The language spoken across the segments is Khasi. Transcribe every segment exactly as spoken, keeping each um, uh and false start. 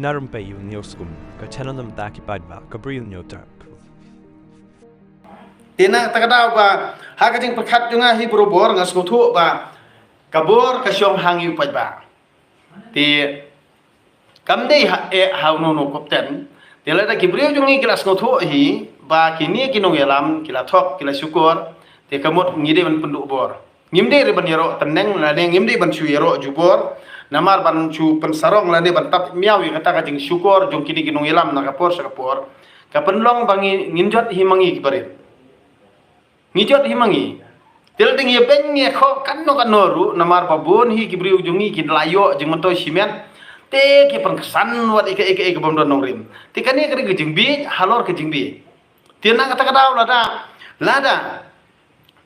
Na Rympei Ïew News Kum, ka channel na bynta ki paidbah ka Bri Ïew News Term. Te na kata ka daw ba ha ka jingpyrkhat jong nga hi barabor nga sngewthuh ba ka bor ka shong ha ngi u paidbah. Te kam dei ha eh ha uno uno u kapten. Te lada ki briew jong ngi ki la sngewthuh hi ba kine ki nongïalam ki la thok ki la shukor, te ka mut ngi dei ban pynduh bor. Ngim dei ruh ban ïaroh tneng lane ngim dei ban shu ïaroh jubor. Namar ban shu pynsarong lane ban tap miaw ïa kata ka jingshukor jong kine ki nongïalam na ka por sha ka por, ka pynlong ba ngi, ngin jot hi ma ngi ki barit. Ngi jot hi ma ngi. Te lada ngi ïa beiñ ngi ïa khoh katno katno ruh namar ba bun hi ki briew jong ngi ki la ïoh jingmyntoi shimet. Te ki pynksan wat ïa kaei kaei ka bym don nongrim. Te kane ka dei ka jingbieit halor ka jingbieit. Te na kata ka daw lada, lada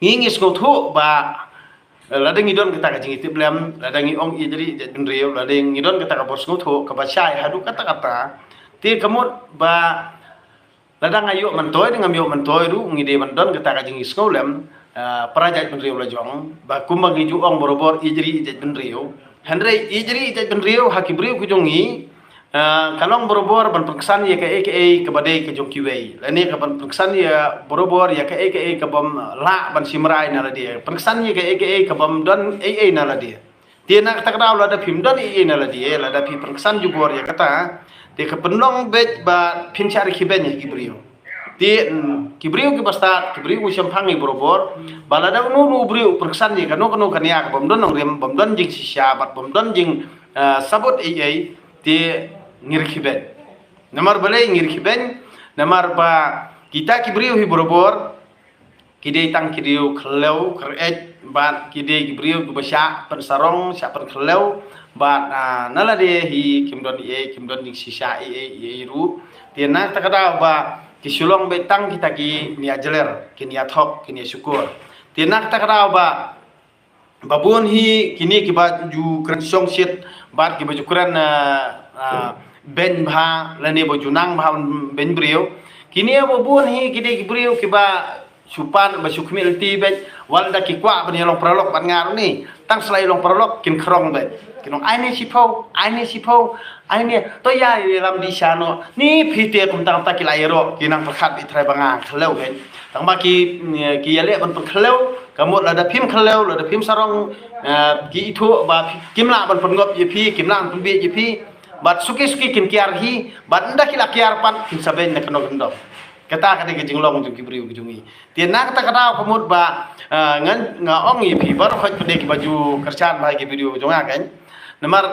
ngi, ngi sngewthuh ba, eh, lada ngi don kata ka jingïatiplem, lada ngi ong ïeit ri ïeit bynriew, lada ngi don kata ka bor sngewthuh kaba shai haduh katta katta. Te ka mut ba lada nga ïoh myntoi, ngam ïoh myntoi ruh, ngi dei ban don kata ka jingsngewlem, eh, para ïeit bynriew la jong ba kumba ngi ju ong barabor ïeit ri ïeit bynriew. Hynrei ïeit ri ïeit bynriew ha ki briew ki jong ngi, ah, ka long barabor ban pynksan ïa kaei kaei kaba dei ka jong kiwei. Lane ka ban pynksan ïa barabor ïa kaei kaei ka bym lah ban shim rai na lade. Pynksan ïa kaei kaei ka bym don ei ei na lade. Te na kata ka daw lada phim don ei ei na lade, lada phi pynksan jubor ïa kata, te ka pynlong beit ba phin shah ri khibeiñ ïa ki briew. Te, mm, ki briew kiba stad, ki briew kiba shemphang ïa barabor, ba lada uno uno u briew u pynksan ïa kano kano ka nia ka bym don nongrim, bym don jingshisha bad bym don jing, ah, sabut ei ei, te ngi ri khibeiñ. Namar balei ngi ri khibeiñ? Namar ba kita ki briew hi barabor ki dei tang ki briew khlem kyreit bad ki dei ki briew kiba shah pynsarong shah pynkhlew bad, ah, na lade hi kim don ei ei, kim don jingshisha ei ei ei ruh. Te na kata ka daw ba ki shu long beit tang kita ki nia jler, ki nia thok, ki nia shukor. Te na kata ka daw ba ba bun hi kine kiba ju kren shongshit bad kiba ju kren, ah, ah, beiñ bha lane ba ju nang bha beiñ briew. Kine ba bun hi ki dei ki briew kiba shu pan ba shu khmih lynti beit, wat lada ki kwah ban ïa long paralok bad nga ruh ni. Tang shu la ïa long paralok kin khrong beit. Kin ong ai ne shiphew, ai ne shiphew, ai ne. To ïa ïalam dih sha noh. Ni phi te kumta kumta ki la ïaroh, ki nang pyrkhat beit trai ba nga khlem beit. Tang ba ki, ki ïaleh ban pynkhlem, ka mut lada phim khlem, lada phim sarong, eh, ki ithuh ba phi, kim lah ban pynngop ïa phi, kim lah ban pynbieit ïa phi. Bad suki suki kin kiar hi, bad ynda ki la kiar pat kin sa beiñ na kano kano. Kata ka dei ka jinglong jong ki briew ki jong ngi. Te na kata ka daw ka mut ba, eh, ngan, nga ong ïa phi baroh khoit pat de kiba ju kyrshan ba ki video jong nga kan. Namar,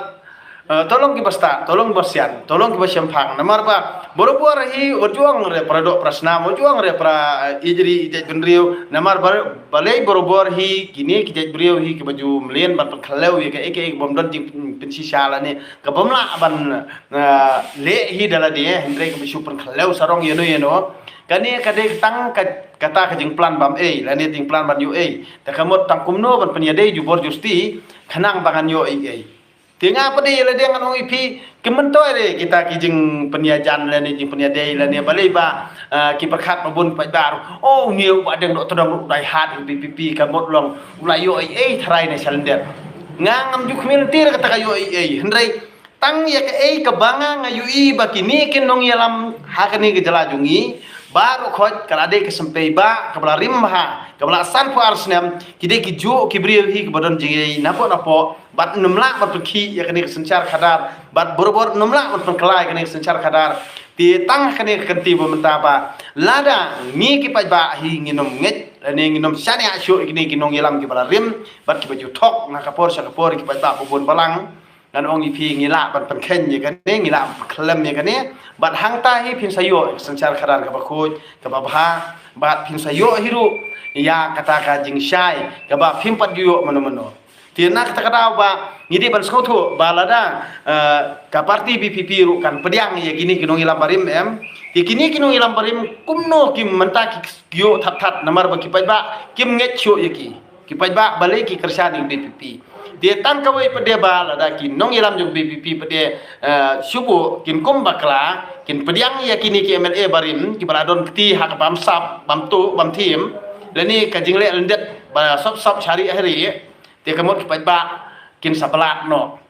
eh, to long kiba stad, to long ba sian, to long kiba shemphang. Namar ba barabor hi wat ju ong re para doh para snam, wat ju ong re para, eh, ïeit ri ïeit bynriew. Namar ba, balei barabor hi kine ki jait briew hi kiba ju mlien ban pynkhlem ïa kaei kaei ka bym don jingpynshisha lane ka bym lah ban, eh, leh hi da lade, hynrei kaba shu pynkhlem sarong ïano ïano. Kane ka dei tang ka, kata ka jingplan bam ei lane jingplan ban ïoh ei. Te ka mut tang kumno ban pynïadei jubor justi khnang ba ngan ïoh ei ei. Te nga pat de lade ngan ong ïa phi, ki myntoi re kita ki jingpynïajan lane jingpynïadei lane balei ba, ah, ki pyrkhat ba bun paidbah ruh. Oh, une u Bah Deng Dohtdong ruh u dei ha ka VPP, ka mut long u la ïoh ei ei tharai ne shalyndet. Nga ngam ju khmih lynti re kata ka ïoh ei ei. Hynrei tang ïa kaei kaba nga nga ïohi ba kine ki nongïalam ha kane ka jylla jong ngi baroh khoit ka la dei ka symbai ba kaba la rim bha, kaba la sanphew ar snem, ki dei ki juh ki briew hi kiba don jingïeit napoh napoh, bad nym lah ban pynkhih ïa kane ka synshar khadar, bad barabor nym lah ban pynkylla ïa kane ka synshar khadar. Te tang kane ka kynti ba mynta ba lada ngi ki paidbah hi ngi nym ngeit lane ngi nym shaniah shuh ïa kine ki nongïalam kiba la rim bad kiba ju thok na ka por sha ka por ïa ki paidbah ba bun balang. Ngan ong ïa phi ngi lah ban pynkheiñ ïa kane, ngi lah ban pynkhlem ïa kane. Bad hangta hi phin sa ïoh synshar khadar kaba khuid, kaba bha, bad phin sa ïoh hi ruh ïa kata ka jingshai kaba phim pat ju ïoh mano mano. Te na kata ka daw ba ngi dei ban sngewthuh ba lada, eh, ka parti VPP ruh kan pdiang ïa kine ki nongïalam barim em. Te kine ki nongïalam barim kumno ki mynta ki ïoh that that namar ba ki paidbah kim ngeit shuh ïa ki. Ki paidbah balei ki kyrshan ïa VPP. Te tang kawei pat de ba lada ki nongïalam jong VPP pat de, eh, shu buh kin kum bakla, kin pdiang ïa kine ki MLA barim kiba la don kti ha ka bam sap, bam tuh, bam thiem. Lane ka jingleh lyndet ba sop sop shari ahri. Te ka mut ki paidbah kin sa palat noh.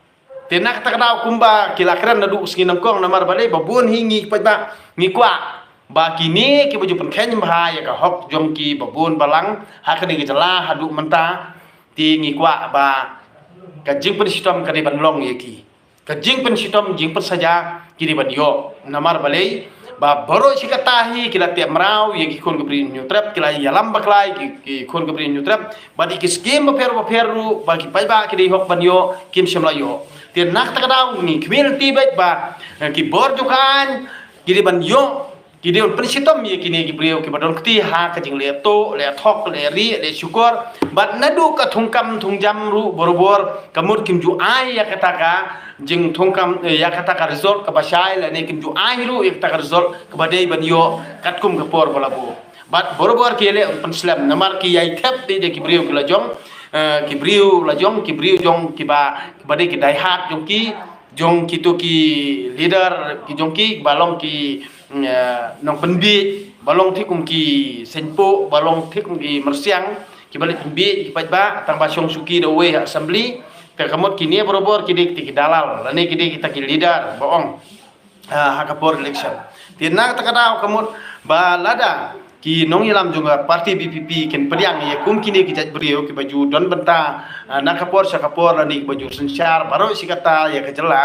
Te na kata ka daw kumba ki la kren naduh sngi nyngkong, namar balei ba bun hi ngi paidbah ngi kwah ba kine kiba ju pynkheiñ bha ïa ka hok jong ki ba bun balang ha kane ka jylla haduh mynta. Te ngi kwah ba ka jingpynshitom ka dei ban long ïa ki, ka jingpynshitom jingpynsaja ki dei ban ïoh. Namar balei ba baroh shi katta hi ki la teh mraw ïa ki khun ka Bri Hynñiewtrep, ki la ïalam bakla ïa ki, ki khun ka Bri Hynñiewtrep, bad ïa ki skim bapher bapher ruh ba ki paidbah ki dei hok ban ïoh, kim shym la ïoh. Te na kata ka daw ngi khmih lynti beit ba, eh, ki bor jong ka aiñ ki dei ban ïoh, ki dei ban pynshitom ïa kine ki briew kiba don kti ha ka jingleh tuh, leh thok, leh rieh, leh shukor. Bad naduh ka thungkam thungjam ruh barabor ka mut kim ju ai ïa kata ka jingthungkam, eh, ïa kata ka result kaba shai, lane kim ju ai ruh ïa kata ka result kaba dei ban ïoh katkum ka por ba la buh. Bad barabor ki leh pynslem, namar ki ïai thep dei da ki briew ki la jong, eh, ki briew la jong, ki briew jong kiba, kiba dei ki die hard jong ki, jong kito ki leader ki jong ki ba long ki, mm, eh, nongpynbiej, ba long thik kum ki seiñpoh, ba long thik kum ki myrsiang, kiba leh pynbiej ki paidbah, tang ba shong shuki da uwei ha assembly. Te ka mut kine barabor ki dei kita ki dalal, lane ki dei kita ki leader ba ong, ah, ha ka por election. Te na kata ka daw ka mut ba lada ki nongïalam jong ka party V P P kin pdiang ïa kum kine ki jait briew kiba ju don bynta, ah, na ka por sha ka por, lane kiba ju synshar baroh shi katta ïa ka jylla,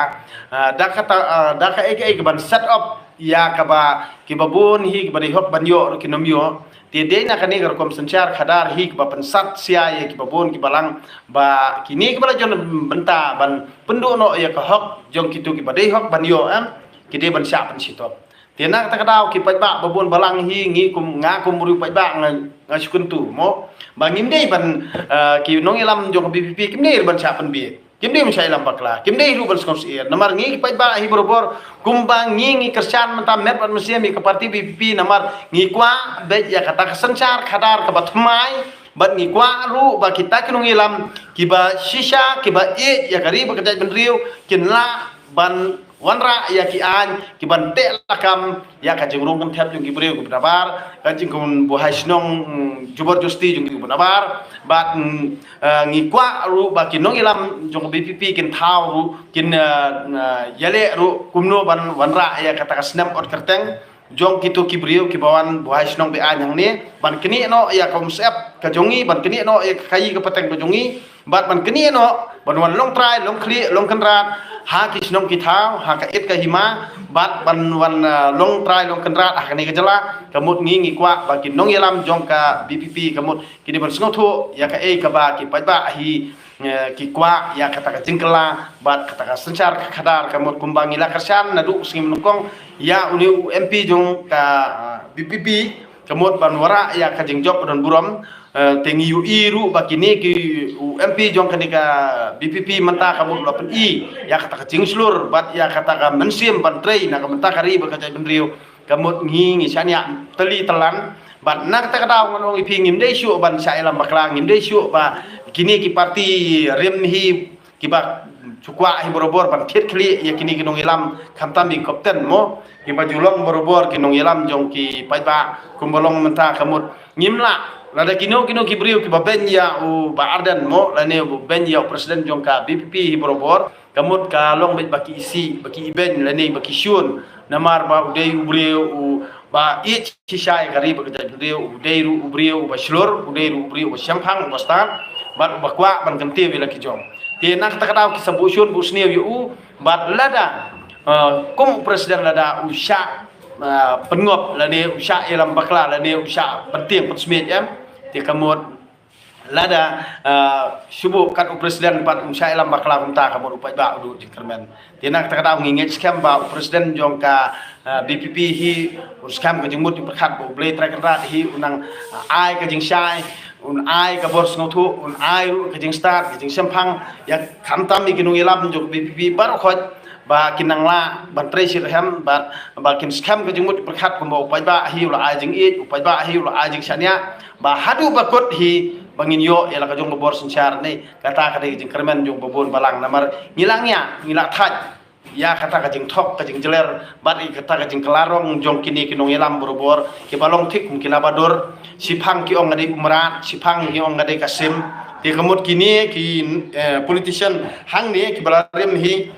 ah, da kata, ah, da kaei kaei kaban set up ïa kaba kiba bun hi kiba dei hok ban ïoh ruh kin ym ïoh. Te dei na kane ka rukom synshar khadar hi kaba pynsat sia ïa kiba bun ki balang ba kine kiba la jon bynta ban pynduh noh ïa ka hok jong kito kiba dei hok ban ïoh, em, ki dei ban shah pynshitom. Te na kata ka daw ki paidbah ba bun balang hi, ngi kum, nga kum u briew paidbah nga, nga shu kyntu mo ba ngim dei ban, eh, ki nongïalam jong ka V P P kim dei ban shah pynbiej, kim dei ban shah ïalam bakla, kim dei ruh ban sngewsih. Namar ngi ki paidbah hi barabor kumba ngi, ngi kyrshan mynta met bad mynsiem ïa ka party V P P, namar ngi kwah beit ïa kata ka synshar khadar kaba thymmai, bad ngi kwah ruh ba kita ki nongïalam kiba shisha, kiba ïeit ïa ka ri bad ka jaitbynriew kin lah ban wanrah ïa ki aiñ kiban teh lakam ïa ka jingrung kynthep jong ki briew kiba nabar, ka jingkynbuhai shnong, mm, jubor justi jong ki kiba nabar. Bad, mm, eh, ngi kwah ruh ba ki nongïalam jong ka V P P kin thaw ruh, kin, eh, eh, ïaleh ruh kumno ban wanrah ïa kata ka snem ot kyrteng jong kito ki briew kiba wan buhai shnong buhai aiñ hangne, ban knieh noh ïa ka umsyep ka jong ngi, ban knieh noh ïa ka khaïi ka pateng ka jong ngi, bad ban knieh noh ban wan long trai long khlieh long kynrad ha ki shnong ki thaw, ha ka it ka hima, bad ban wan, ah, long trai long kynrad ha kane ka jylla. Ka mut ngi, ngi kwah ba ki nongïalam jong ka V P P ka mut ki dei ban sngewthuh ïa kaei kaba ki paidbah hi, eh, ki kwah ïa kata ka jingkylla bad kata ka synshar khadar. Ka mut kumba ngi la kyrshan naduh sngi nyngkong ïa une u M P jong ka, ah, V P P, ka mut ban wanrah ïa ka jingjop ba don burom. Eh, te ngi ïohi ruh ba kine ki, u M P jong kane ka V P P mynta ka mut la pyni ïa kata ka jingshlur bad ïa kata ka mynsiem ban trei na ka bynta ka ri bad ka jaitbynriew. Ka mut ngi, ngi shaniah tylli tyllan. Bad na kata ka daw ngan ong ïa phi, ngim dei shuh ban shah ïalam bakla, ngim dei shuh ba kine ki party rim hi kiba shu kwah hi barabor ban thied khlieh ïa kine ki nongïalam, khamtam ïa ki kapten mo, kiba ju long barabor ki nongïalam jong ki paidbah kumba long mynta. Ka mut ngim lah, lada kino kino ki briew kiba beiñ ïa u Bah Ardent mo, lane u beiñ ïa u president jong ka V P P hi barabor, ka mut ka long beit ba ki isih, ba ki ibeiñ, lane ba ki shun. Namar ba u dei u briew uba ïeit shisha ïa ka ri bad ka jaitbynriew, u dei ruh u briew uba shlur, u dei ruh u briew uba shemphang, uba stad, bad uba kwah ban kyntiew ïa la ki jong. Te na kata ka daw ki sa buh shun buh sniew ïa u, bad lada, eh, kum u president lada u shah, eh, pynngop, lane u shah ïalam bakla, lane u shah pyntieng pynsmiej, em, te ka mut lada, ah, shu buh kat u president pat un shah ïalam bakla kumta, ka mut u paidbah u duh jingkyrmen. Te na kata ka daw ngi ngeit skhem ba u president jong ka, ah, V P P hi un skhem ka jingmut jingpyrkhat ba U Blei Trai Kynrad hi un nang, ah, ai ka jingshai, un ai ka bor sngewthuh, un ai ruh ka jingstad, ka jingshemphang ïa khamtam ïa ki nongïalam jong ka V P P baroh khoit, ba kin nang lah ban trei shitrhem, ba, ba kin skhem ka jingmut jingpyrkhat kumba u paidbah hi u la ai jingïeit, u paidbah hi u la ai jingshaniah, ba haduh ba kut hi ba ngin ïoh ïa la ka jong ka bor synshar ne. Kata ka dei ka jingkyrmen jong ba bun balang, namar ngi la ngiah, ngi la thait, ïa kata ka jingthok ka jingjeler bad ïa kata ka jingklarong jong kine ki nongïalam borabor, kiba long thik kum ki laba dur. Shiphang ki ong ka dei u mrad, shiphang ki ong ka dei ka sim. Te ka mut kine ki, eh, politician hangne kiba la rim hi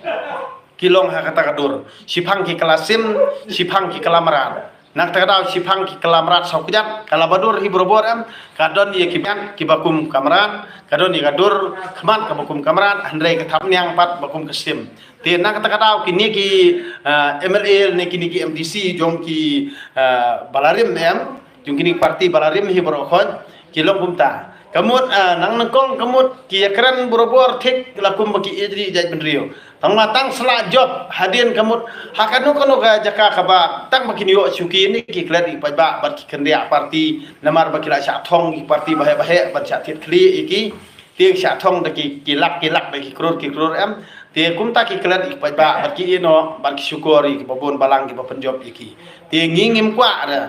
ki long ha kata ka dur. Shiphang ki kylla sim, shiphang ki kylla mrad. Na kata ka daw shiphang ki kylla mrad saw kjat, ka laba dur hi borabor em, ka don ïa ki biang kiba kum ka mrad, ka don ïa ka dur khmat kaba kum ka mrad, hynrei ka thapniang pat ba kum ka sim. Te na kata ka daw kine ki, ah, M L A ne kine ki M D C jong ki, ah, ba la rim em, jong kine ki party ba la rim hi baroh khoit, ki long kumta. Ka mut, ah, nang nyngkong ka mut ki ïakren borabor thik la kum ba ki ïeit ri ïeit bynriew. Tang ma tang sla jop hadien ka mut ha kano kano ka jaka kaba tang ba kin ïoh shuki ne ki klet ïa ki paidbah bad ki kyndiah party, namar ba ki la shah thong ïa ki party baheh baheh bad shah thied khlieh ïa ki. Te shah thong da ki, ki lak ki lak, da ki klur ki klur em. Te kumta ki klet ïa ki paidbah bad ki ïehnoh bad ki shukor ïa kiba bun balang kiba pynjop ïa ki. Te ngi ngim kwah re.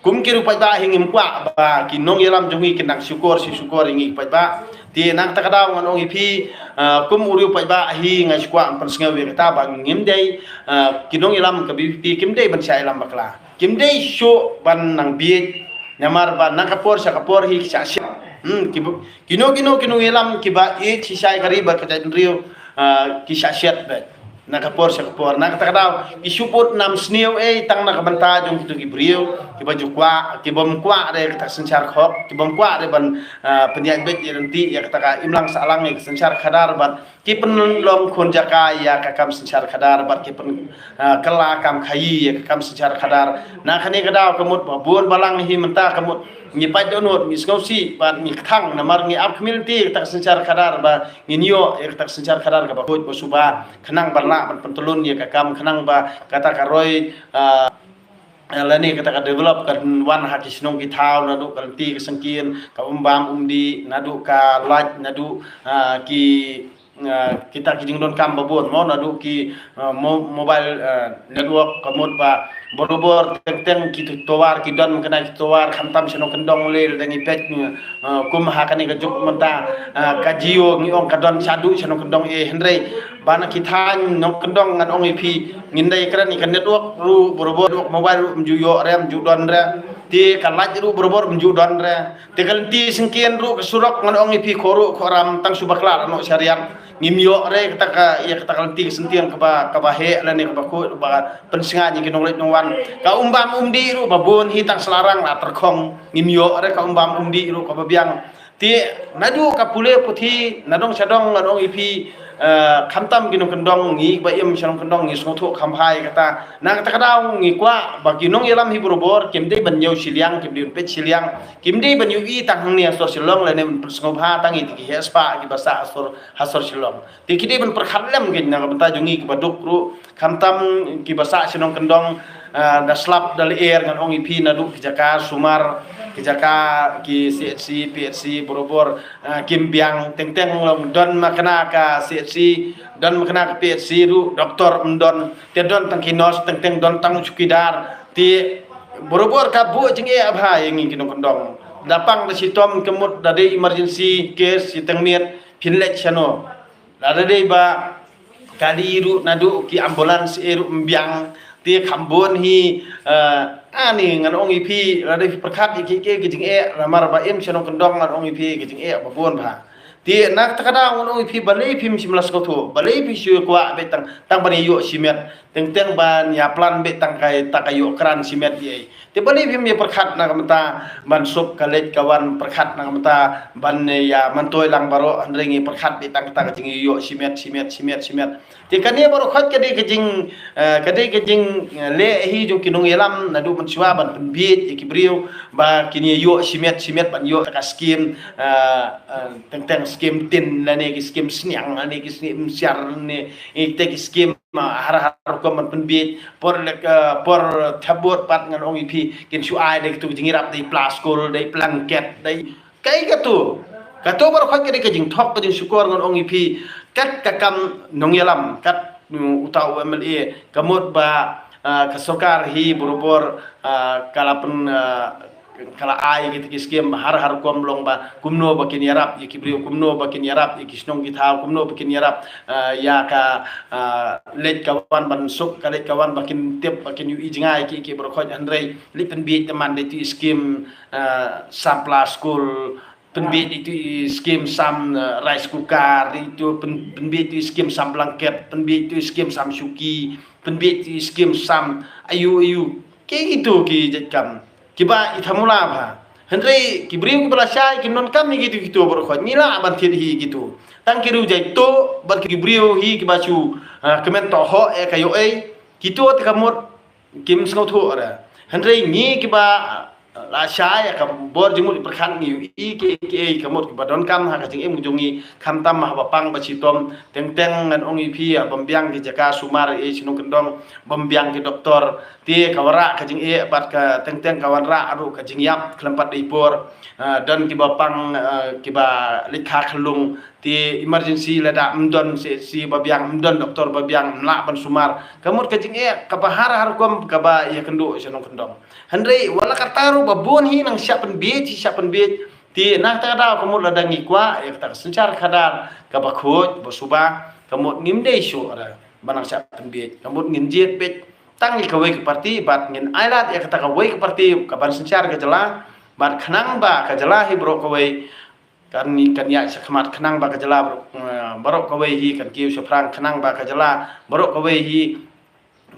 Kum ki ruh paidbah hi ngim kwah ba ki nongïalam jong ngi kin nang shukor shi shukor ïa ngi paidbah. Te na kata ka daw ngan ong ïa phi, ah, kum u riew paidbah hi nga shu kwah pynsngew ïa kata ba ngim dei, ah, ki nongïalam ka V P P kim dei ban shah ïalam bakla. Kim dei shuh ban nang bieit, namar ba na ka por sha ka por hi ki shah shet. Hmm, ki bu-, kino kino ki nongïalam kiba ïeit shisha ïa ka ri bad ka jaitbynriew, ah, ki shah shet beit. Na ka por sha ka por, na kata ka daw ki shu bud nam sniew ei tang na ka bynta jong kito ki briew kiba ju kwah, kibym kwah re kata ka synshar khok, kibym kwah re ban, ah, pynïaid beit ïa lynti ïa kata ka imlang sahlang ïa ka synshar khadar bad ki pynlong khun jaka ïa ka kam synshar khadar bad ki pyn, ah, kylla kam khaïi ïa ka kam synshar khadar. Na kane ka daw ka mut ba bun balang hi mynta ka mut ngi pait dohnud, ngi sngewsih bad ngi kthang namar ngi ap khmih lynti ïa kata ka synshar khadar ba ngin ïoh ïa kata ka synshar khadar kaba khuid ba suba khnang ban lah ban pyntylun ïa ka kam khnang ba kata ka roi, ah, lane kata ka develop kan wan ha ki shnong ki thaw, naduh ka lynti ka syngkien, ka um bam um dih, naduh ka light, naduh, ah, ki, ah, kita ki jingdonkam ba bun mo, naduh ki, ah, mo-, mobile, ah, network, ka mut ba borabor teng teng ki tower ki don, kane ki tower khamtam sha nongkyndong lei, lada ngi peit, ah, kum ha kane ka juk mynta, ah, ka Jio ngi ong ka don shaduh sha nongkyndong eh, hynrei ba na ki thaiñ nongkyndong ngan ong ïa phi ngin dei kren ïa ka network ruh borabor, network mobile ruh ym ju ïoh re, ym ju don re. Te ka light ruh borabor ym ju don re. Te ka lynti syngkien ruh ka surok ngan ong ïa phi khuh ruh khuh ram tang shu bakla noh sha riat. Ngim ïoh re kata ka, ïa kata ka lynti ka syngkien kaba, kaba heh lane kaba khuid ba pynsngaid ïa ki nongleit nongwan. Ka um bam um dih ruh ba bun hi tang sla rang la tyrkhong. Ngim ïoh re ka um bam um dih ruh kaba biang. Te naduh ka pule puthi na dong sha dong ngan ong ïa phi, eh, khamtam ki nongkyndong ngi ba im sha nongkyndong ngi sngewthuh kham bha ïa kata. Na kata ka daw ngi kwah ba ki nongïalam hi borabor kim dei ban ñiew shiliang, kim dei ban peit shiliang, kim dei ban ïohi tang hangne ha sor Shillong lane ban pynsngewbha tang ïa ki heh spah kiba sah ha sor, ha sor Shillong. Te ki dei ban pyrkhat lem kein na ka bynta jong ngi kiba duk ruh, khamtam kiba sah sha nongkyndong, ah, da slap da lyer ngan ong ïa phi naduh ki jaka sumar, ki jaka ki C H C, P H C borabor, ah, kim biang, teng teng long don ma kane ka C H C, don ma kane ka P H C ruh, doktor ym don, te don tang ki nurse, teng teng don tang chowkidar, te borabor ka buh jingeh bha ïa ngi ki nongkyndong. Da pang da shitom ka mut da dei emergency case shiteng miet phin leit shano. Lada dei ba kali ruh naduh ki ambulance eh ruh ym biang, te kham bun hi, eh, ani ngan ong ïa phi, lada phi pyrkhat ïa ki, ki, ki jingeh, namar ba im sha nongkyndong ngan ong ïa phi ki jingeh ba bun bha. Te na kata ka daw ngan ong ïa phi balei phim shym la sngewthuh, balei phi shu kwah beit tang, tang ban ïoh shimet, teng teng ban ïa plan beit tang kai, ta ka ïoh kran shimet ïa. Te balei phim ïa pyrkhat na ka bynta ban suk ka leit ka wan, pyrkhat na ka bynta ban ïa myntoi lang baroh, hynrei ngi pyrkhat beit tang kata ka jingïoh shimet, shimet, shimet, shimet. Te kane baroh khoit ka dei ka jing, eh, ka dei ka jing, eh, leh hi jong ki nongïalam naduh mynshuwa ban pynbieit ïa ki briew ba kin ïoh shimet, shimet ban ïoh ka skim, eh, eh, teng teng skim tin lane ki skim sniang lane ki skim siar lane, eh, te ki skim ma har har rukom ban pynbieit, por lek, eh, por thabut pat ngan ong ïa phi, kin shu ai dei katu ka jingïarap, dei pla skul, dei blanket, dei kai katu. Katu baroh khoit ka dei ka jingthok ka jingshukor ngan ong ïa phi, kat ka kam nongïalam, kat, mm, uta u M L A, ka mut ba, eh, ka sorkar hi borabor, eh, ka la pyn, eh, ka la ai kita ki skim ba har har kum long ba kumno ba kin ïarap ïa ki briew, kumno ba kin ïarap ïa ki shnong ki thaw, kumno ba kin ïarap, ah, ïa ka, ah, leit ka wan ban suk, ka leit ka wan ba kin tip, ba kin ïohi jngai ki, ki baroh khoit. Hynrei leit pynbiej te man dei tu i skim, ah, sampla skul, pynbiej itu i skim sam, eh, rice cooker, itu pyn-, pynbiej itu i skim sam blanket, pynbiej itu i skim sam shuki, pynbiej itu i skim sam ayu ayu. Ki itu ki jait kam kiba i thamula bha. Hynrei ki briew kiba la shai ki donkam hi kitu kitu baroh khoit. Ngi lah ban thied hi kitu. Tang ki riew jait to bad ki briew hi kiba shu, eh, kmen to ho e ka ïoh ei. Kitu te ka mut kim sngewthuh re. Hynrei ngi kiba la shai ka bor jingmut i pyrkhat ngi ïohi ki, ki, ka mut kiba donkam ha ka jingim jong ngi, khamtam haba pang ba shitom. Teng teng ngan ong ïa phi, ha bym biang ki jaka sumar, eh, shnong kyndong, bym biang ki doktor, te ka wanrah ka jingeh bad ka teng teng ka wanrah ruh ka jingïap khlem pat dei por. Ah, don kiba pang, ah, kiba leit kha khyllung, te emergency lada ym don CHC ba biang, ym don doktor ba biang, ym lah ban sumar. Ka mut ka jingeh kaba har har kum kaba ïakynduh shnong kyndong. Hynrei wat la katta ruh ba bun hi nang shah pynbiej, shah pynbiej. Te na kata ka daw ka mut lada ngi kwah ïa kata ka synshar khadar kaba khuid ba suba, ka mut ngim dei shuh re ba nang shah pynbiej. Ka mut ngin jied biej tang ïa kawei ka parti bad ngin ailad ïa kata kawei ka parti kaban synshar ka jylla, bad khnang ba ka jylla hi baroh kawei kan, kan ïaid shakhmat, khnang ba ka jylla baroh, eh, baroh kawei hi kan kiew shaphrang, khnang ba ka jylla baroh kawei hi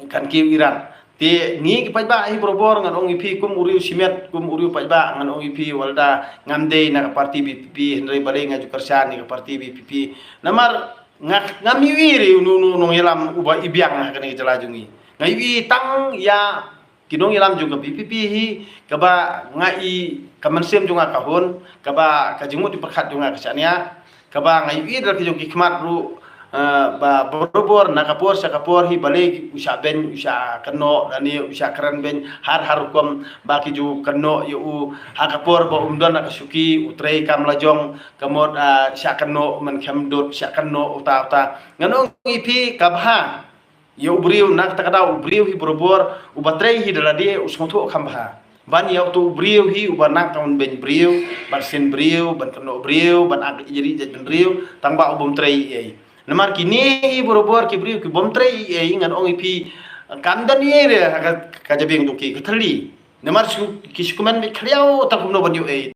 kan kiew iran. Te ngi ki paidbah hi barabor ngan ong ïa phi kum u riew shimet, kum u riew paidbah ngan ong ïa phi, wat la ngam dei na ka parti VPP, hynrei balei nga ju kyrshan ïa ka parti VPP. Namar nga, ngam ïohi re uno uno u nongïalam uba i biang ha kane ka jylla jong ngi. Nga ïohi tang ïa ki nongïalam jong ka VPP hi, kaba nga i ka mynsiem jong nga ka hun, kaba ka jingmut i pyrkhat jong nga ka shaniah, kaba nga ïohi da ki jong ki khmat ruh, eh, ba barabor na ka por sha ka por hi balei u shah beiñ, u shah kynnoh, lane u shah kren beiñ har har rukom ba ki ju kynnoh ïa u ha ka por ba um don na ka shuki, u trei kam lajong, ka mut, ah, shah kynnoh u men khem dud, shah kynnoh uta uta. Ngan ong ïa phi ka bha ïa u briew na kata ka daw u briew hi barabor uba trei hi da lade u sngewthuh kham bha. Ban ïa uto u briew hi uba nang tang ban beiñ briew, ban sien briew, ban kynnoh briew, ban ak ïa ri jait ban briew, tang ba u bym trei ei ei. Namar kine hi barabor ki briew ki bym trei ei ei ngan ong ïa phi kam don ei ei re ha ka, ka jabieng jong ki ka thylli. Namar shu, ki shu kmen beit khliaw tang kumno ban ïoh ei.